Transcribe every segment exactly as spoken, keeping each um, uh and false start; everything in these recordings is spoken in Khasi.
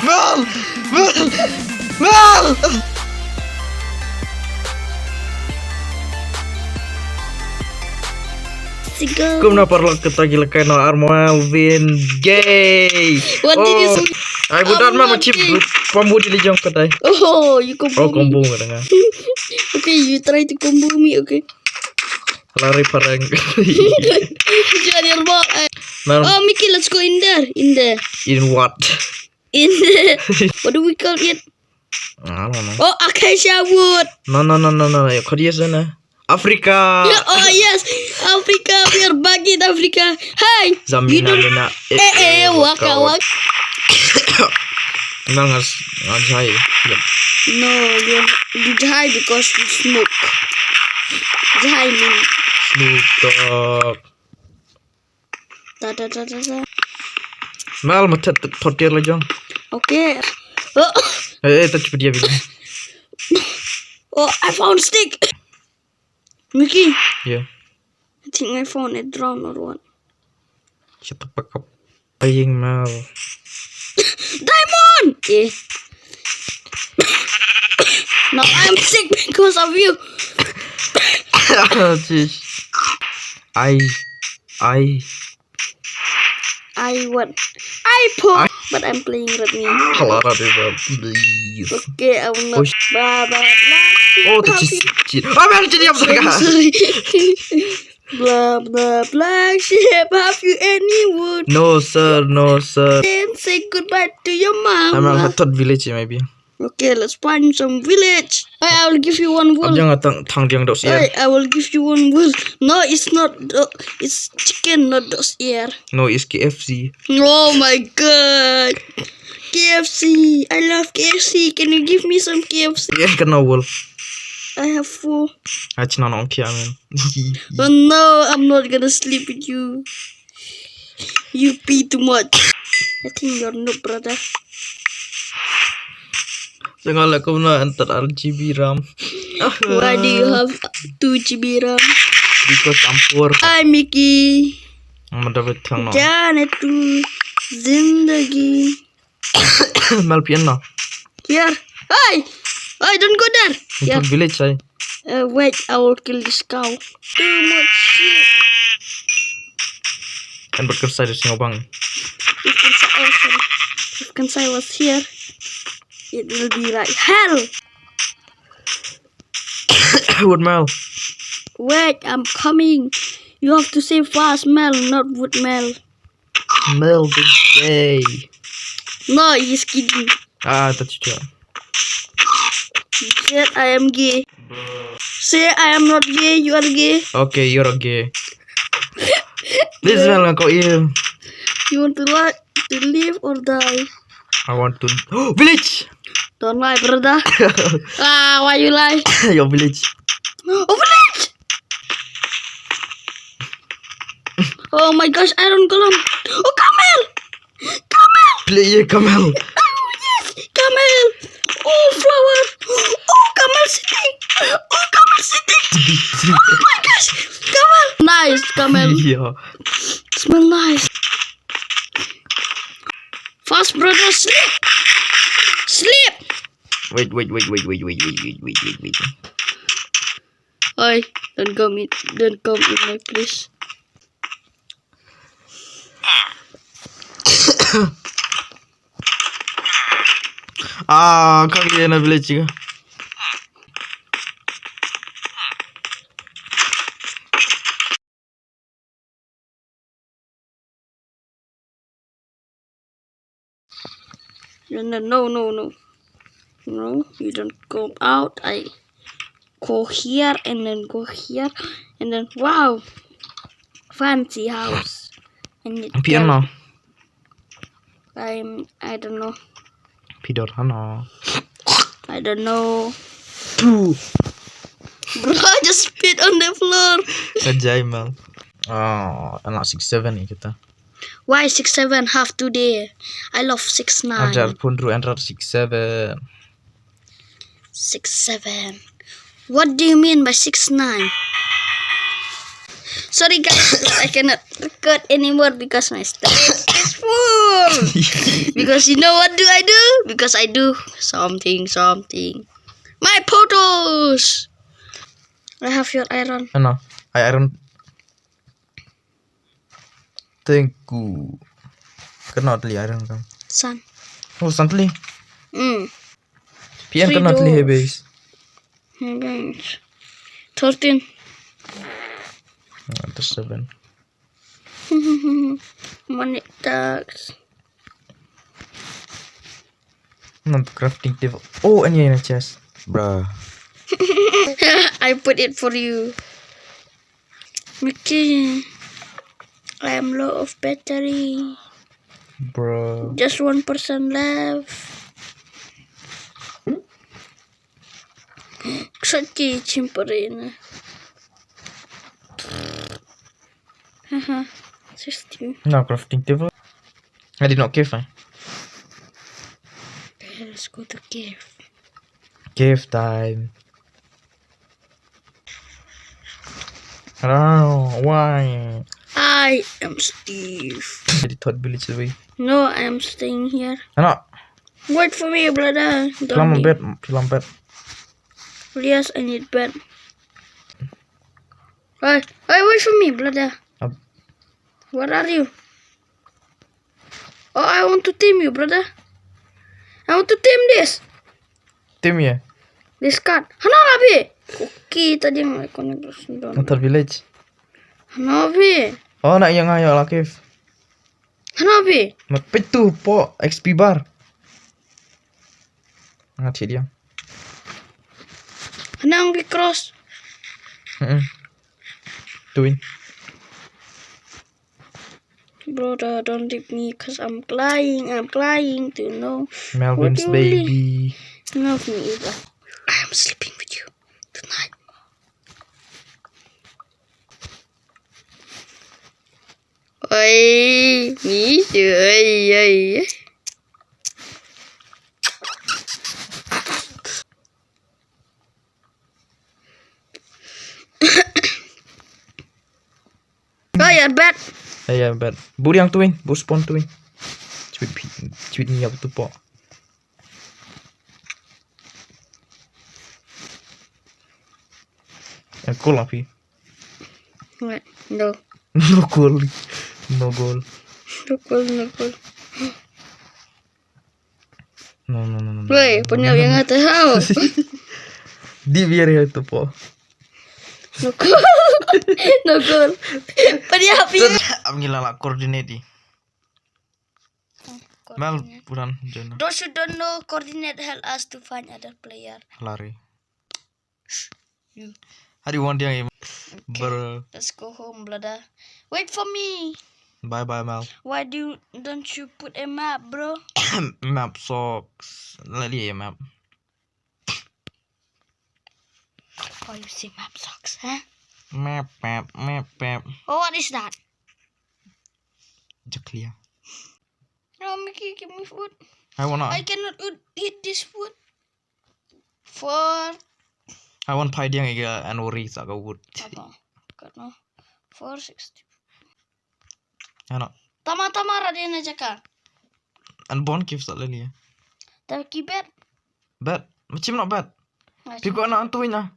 Mel! Mel! Mel! Sigo. Kumno paralok, kita ki la kynnoh ar Melvin Gay. What did you say? Ai budat ma machip pambu di lijong katai. Oh, you combo. Oh, combo ka nga. Okay, you try to combo me, okay? Lari parang. Jangan your ball. Eh. Oh, Mickey, let's go in there. In there. In what? In there. What do we call it? I don't know. Oh, acacia wood. No, no, no, no, no. Kau dia sana. Africa. Yeah, oh yes, Africa. We are back in Africa. Hey, Zamina you don't... Lina. Eh, eh, waka, waka. Nang as, ngan jai. No, you you jai because you smoke. Jai mean. Snoop Dogg. Da da da da da. Mel, ma tet tet tet la jong. Okay. Oh. Eh, eh, tet cepet dia bila. Oh, I found stick. Mickey. Yeah. I think I found a drone or what. Shut the fuck up. Playing Mel. Diamond. Eh. Now I'm sick because of you. Jeez. I, I I want iPod, I but I'm playing Redmi. Kalara deh, please. Okay, I will not. Oh, sh- blah blah blah. Oh, tak cheat. Cheat. Ah, man, jadi apa? Sorry, sorry. Blah blah blah. Ship, have you any wood? No sir, no sir. Then say goodbye to your mama. I'm at third village, maybe. Okay, let's find some village. I, I will give you one wool. Abjang atang thang diang dok siar. I, I will give you one wool. No, it's not. Do- it's chicken, not dok siar. No, it's K F C. Oh my god. K F C. I love K F C. Can you give me some K F C? Yeah, kena wool. I have four. That's not okay, I mean. But no, I'm not gonna sleep with you. You pee too much. I think you're noob, brother. Jangan lah kau nak entar R G B RAM. Why do you have two G B RAM? Because I'm poor. Hi, Mickey. I'm a David Tang. Jane tu zindagi. Mal pian na. Here. Hey! Hey, don't go there. Into village, I. Uh, wait, I will kill this cow. Too much shit. And but Kansai is no bang. If Kansai, oh, sorry. If Kansai was here, it will be like hell. Wood Mel. Wait, I'm coming. You have to say fast, Mel, not Wood Mel. Mel the gay. No, he's kidding. Ah, that's true. He said I am gay. Say I am not gay, you are gay. Okay, you're gay. Please, Mel, kau im. You want to like to live or die? I want to. Oh, village. Don't lie, brother. Ah, why you lie? Your village. Oh, village. Oh my gosh, iron golem. Oh, camel. Camel. Play ye camel. Oh, yes, camel. Oh, flower. Oh, camel sitting. Oh, camel sitting. Oh my gosh, camel. Nice, camel. Yeah. Smell nice. Fast, brother, sleep. Sleep. Wait, wait, wait, wait, wait, wait, wait, wait, wait, wait, wait. Oi, don't come in, don't come in my place. Ah, come here in a village. No, no, no, no, no. No, you don't come out. I go here and then go here and then wow, fancy house. And it P M now. I'm, I don't know. Pidor hano. I don't know. Two. Bro, I just spit on the floor. Kajai mal. Oh, anak six seven ni kita. Why six seven half today? I love six nine. Ajar pun ru and six seven. Six seven. What do you mean by six nine? Sorry guys, I cannot record anymore because my storage is full. Because you know what do I do? Because I do something, something. My photos. I have your iron. Ano, I iron. Thank you. Kena teli iron kan. San. Oh, san teli. Hmm. Pian kena teli habis. Habis. Thirteen. Nah, terus seven. Money tax. Nah, crafting table. Oh, ini yang chest. Bruh. I put it for you. Mickey, I am low of battery. Bruh. Just one percent left. Saki chimparina. Haha, sixty. No crafting table. I did not cave, eh? Okay, let's go to cave. Cave time. Rao, why? I am Steve. Jadi third village away. No, I am staying here. Ano? Wait for me, brother. Don't Pilam leave. Bed, pilam bed. Yes, I need bed. Hey, hey, wait for me, brother. Ab- Where are you? Oh, I want to tame you, brother. I want to tame this. Tim ya. This cat. Hana labi. Okay, tadi yang ikon terus down. Third village. Hana labi. Oh, nak yang ayo lah cave. Hana labi. Mat pitu po X P bar. Ngat dia. Hana labi cross. Heeh. Tuin. Brother, don't leave me, cause I'm crying, I'm crying to know. Melvin's What do you baby. Love me, Eva. I'm sleeping with you tonight. Oi, me too, oi, oi. Oi, you're bad. Hey, yeah, bad. Buri yang tuin, bu spawn tuin. Sweet pi, sweet ni apa tu po. Yang cool lah pi. What? No. No goal. No goal. No goal, no goal. No, no, no, no. Woi, punya yang ada how? Di biar ya tu po. No goal. No goal. Punya api. Am ngila la coordinate di. Mel buran jona. Those who don't know coordinate help us to find other player. Lari. You. Hari wan dia. Ber. Let's go home, brother. Wait for me. Bye bye Mel. Why do you, don't you put a map, bro? Map socks. Lali ya map. Why you say map socks, huh? Map map map map. Oh, what is that? Jaklia. No, Mickey, give me food. I wanna. I cannot eat, eat this food. Four. I want pai diang iga an ori sa ka wood. Apa? Kat no. Four sixty. Ano. Tama tama radina jaka. An bon kif sa lali. Tapi kibet. Bet. Macam nak bet. Piko na antu ina.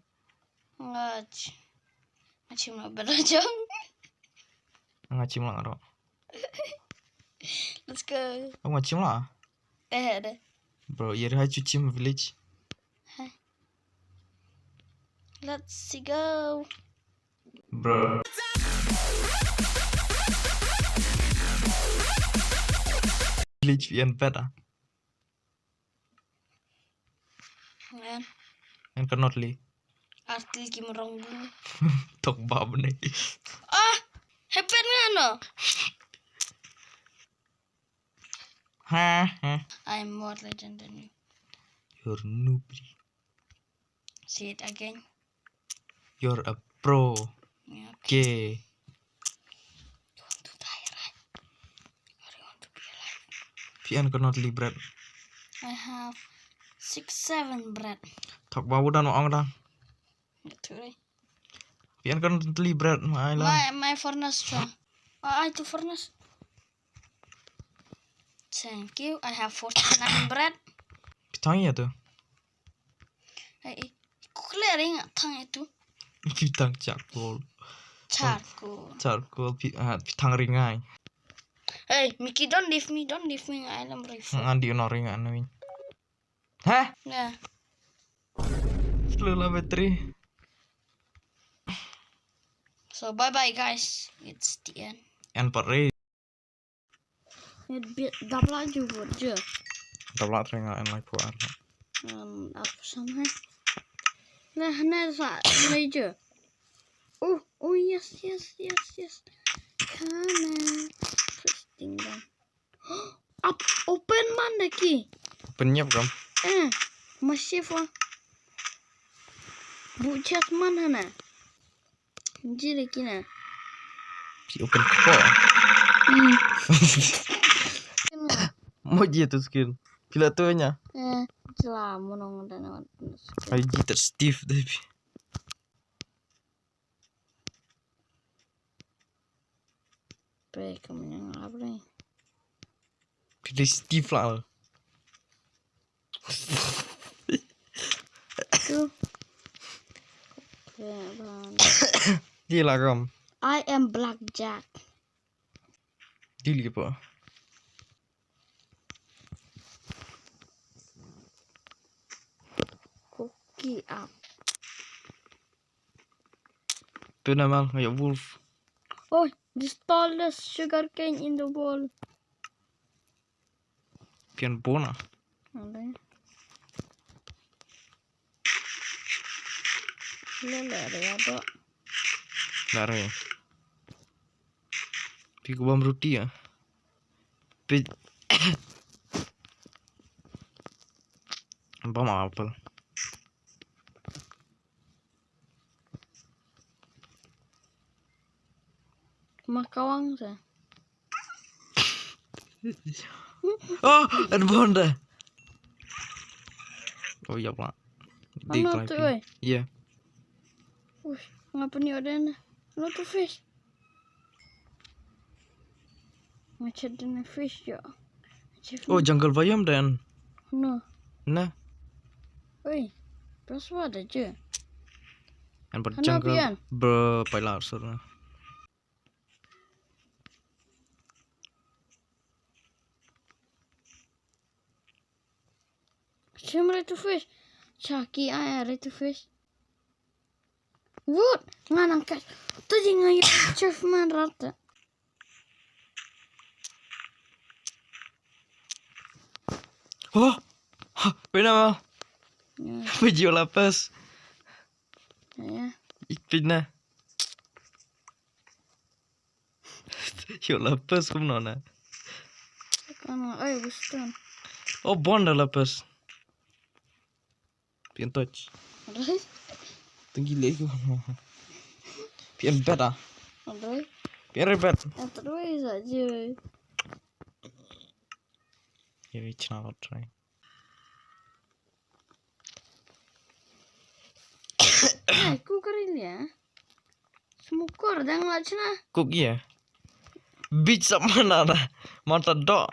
Ngach. Macam nak bet aja. Ngachim lah ro. Let's go. Aku ngachim lah. Eh, ada. Bro, ya hai chuchim village. Let's go. Bro. Village yan bet ah. Ngan. Ngan ka not li. Artil ki merong bu. Tok bab ni. Ah, hebat ngan no. Ha ha. I'm more legend than you. You're noob. Say it again. You're a pro. Yeah. Okay. You want to die, right? Or you want to be alive? Pian ka not li bread. I have six, seven bread. Tok bab udah no ong dah. Betul. Phi ïan kan teli bread ma ai la. My, my furnace, chong. Ai tu furnace. Thank you. I have forty-nine bread. Phi thang ïa tu. Ai, ai. Ku kle ring thang ïa tu. Phi thang charcoal. Charcoal. Charcoal phi, ah, phi thang ring ai. Hey, Mickey, don't leave me, don't leave me. I am ready. Ngan di no ring an win. Hah? Yeah. Slow la battery. So bye bye guys. It's the end. End part re. It bit double ju bud je. Double ring an like for. Um, up some high. Nah, nah, sa, major. Oh, oh yes, yes, yes, yes. Come on. First thing done. Ap, open man da ki. Open nyap kam. Eh, masif wa. Bu chest man hana. Ji da ki na. Phi open ko. Hmm. Mo ji tu skin. Phi la tu nya. Eh, jela monong da na. Ai ji ter Steve deh phi. Pe kam nyang ap ni. Phi dei Steve la. Tu. Pe ban. Di la kam. I am Blackjack. Di li pa. Cookie up. Tu na mal, nga ïa wolf. Oh, this tallest sugar cane in the world. Pian bona. Ada. Le le re ado. Lare. Phi ku bam roti ya. Phi bam apple. Makawang sa. Oh, ada pohon dah. Oh ya, Pak. Di Ano kelai tu, pi. Oi? Ya. Ush, ngapa ni ada na? Ano tu fish? Macam ada na fish ya. Macam Oh, jungle biome dan. No. Nah. Oi, pas ada je. Yang ber Ano jungle pian? Berpailar sana. Shim ready to fish. Chucky, I am ready to fish. What? Nga nang catch. Tu ji nga ïa chef man rata. Oh. Ha, pena ma. Ya. Pajio lapas. Ya. Ipina. Yo lapas kumno na. Kana ai gustan. Oh, bonda lapas. Pian touch. Rai. Tinggi lagi. Pian bet ah. Rai. Pian rebet. Rai saja. Ini channel try. Ai, ku kari lia. Smukor dang la chna. Kuk iya. Bit sa mana da. Mata dok.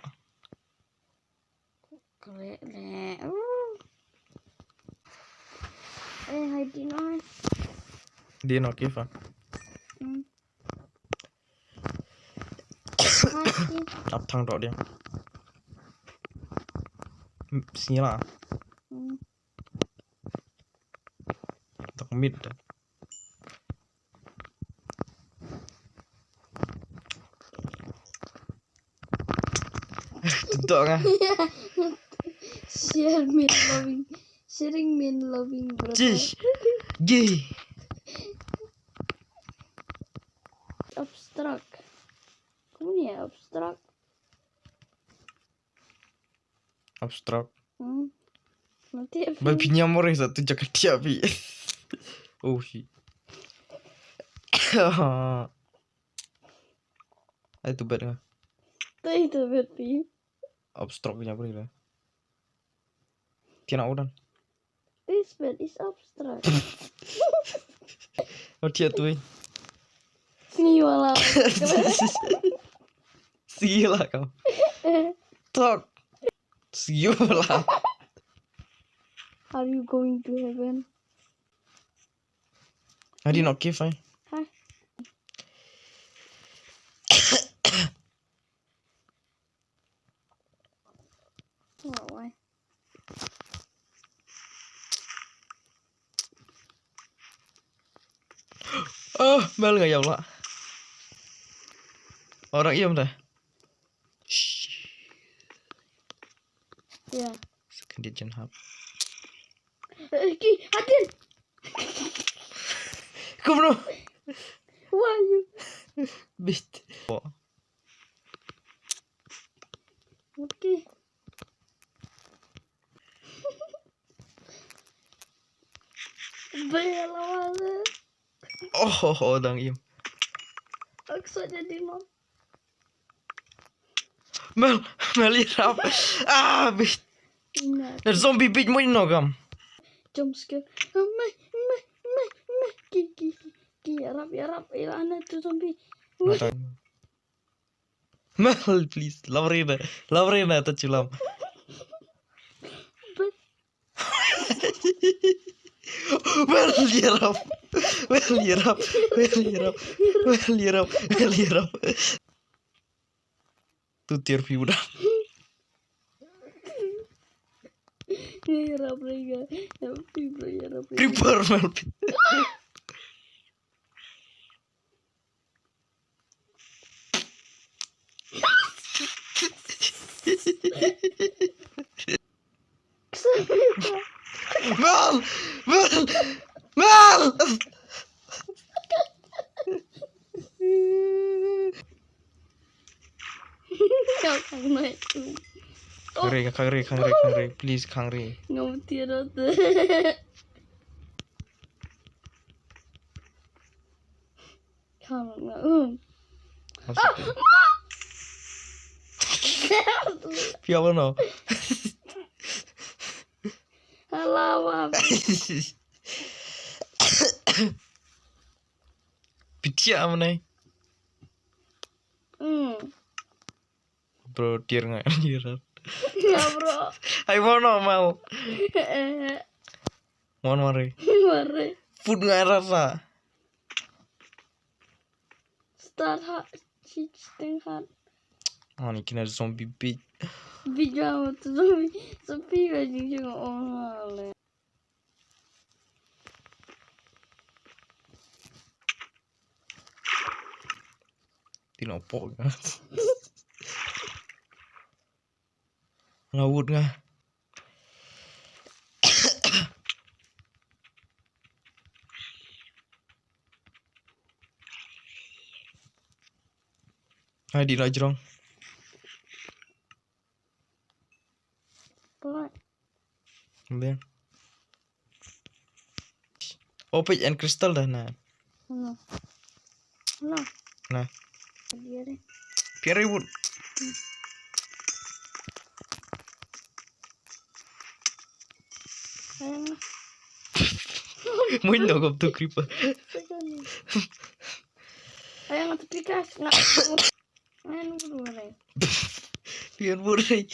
Kre le. Uh. Eh, hai dino. Dino kifa. Hmm. Ap thang dok dia. Sini lah. Hmm. Dok mid dah. Dok ah. Share mean loving. Sharing mean loving, brother. Jish. Gay. Abstract. Kamu ni ya, abstract. Abstract. Hmm. Nanti apa? Bai pinya more satu jaga dia pi. Oh shit. Ai tu bet ka. Tu itu bet pi. Abstract punya apa ni lah? Tiada udan. This bed is abstract. Wat thiah tui. Sngi wala. Sngi la kam. Tok. Sngi wala. Are you going to heaven? Are you not okay, fine? Huh? What, why? Oh, bel nga ïa la. Orang ïam dah. Shh. Ya. Second dia jen hap. Eh, ki, Adin. Kumno? Why you? Bit. Oh. Okay. Bela wala. Oh, oh, oh, dang im. Aku saja di mam. Mel, Mel, ïarap. Ah, bit. Nah. There's zombie bit mo ino kam. Jump scare. Me, me, me, me. Ki, ki, ki, ki. Ïarap, ïarap. Ïa ana tu zombie. Mata. Mel, please. Labrina. Labrina, ta chulam. Bit. Mel, ïarap. Mel, ïarap. Mel, ïarap. Mel, ïarap. Mel, ïarap. Tu tiar pi udah. Ïarap lagi. Ïarap pi, bro, ïarap lagi. Creeper, Mel. Mel! Mel! Mel! Kang Ray, Kang Ray, Kang Ray, Kang Ray. Please, Kang Ray. Ngam tiar. Come on. Masuk. Pia apa no? Halawa. Pitia apa nih? Hmm. Bro, tiar nga, tiar. Ya, bro. Ai, mau normal. Eh, eh. Mon mari. Mari. Food nga rasa. Start hard, cheating hard. Ani kena zombie big. Big jam tu zombie. Zombie bajing jeng ong ale. Tino pok nga. Nga wut nga. Hai, di la jrong. Pula. Dia. Oh, page and crystal dah na. Nah. Nah. Nah. Dia deh. Piara ibu. Sayang. Main dong kau tu creeper. Sayang tu pikas. Nggak. Main dulu deh. Pian burai.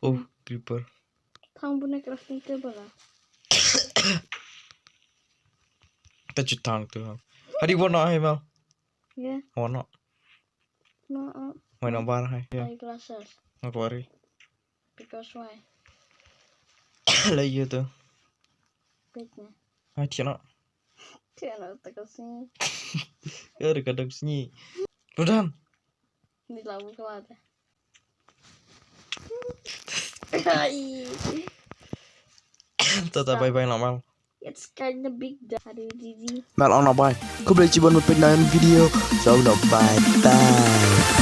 Oh, creeper. Thang bun ïa crafting table ah. Ta chu thang tu. Hadi wan noh hai Mel. Yeah. Wan noh. No, uh, wan noh bar hai. Yeah. Eyeglasses. Not worry. Because why? Lah ïa tu. Pet ne. Hai tiana. Tiana ta ka sngi. Ya, ka dak sngi. Rudan. Ni la bu kala ta. Ai. Tata, bye bye normal. It's kind of big, daddy, G G. Mel ong na bye. Khublei shibun ban peit na video. So na bye bye.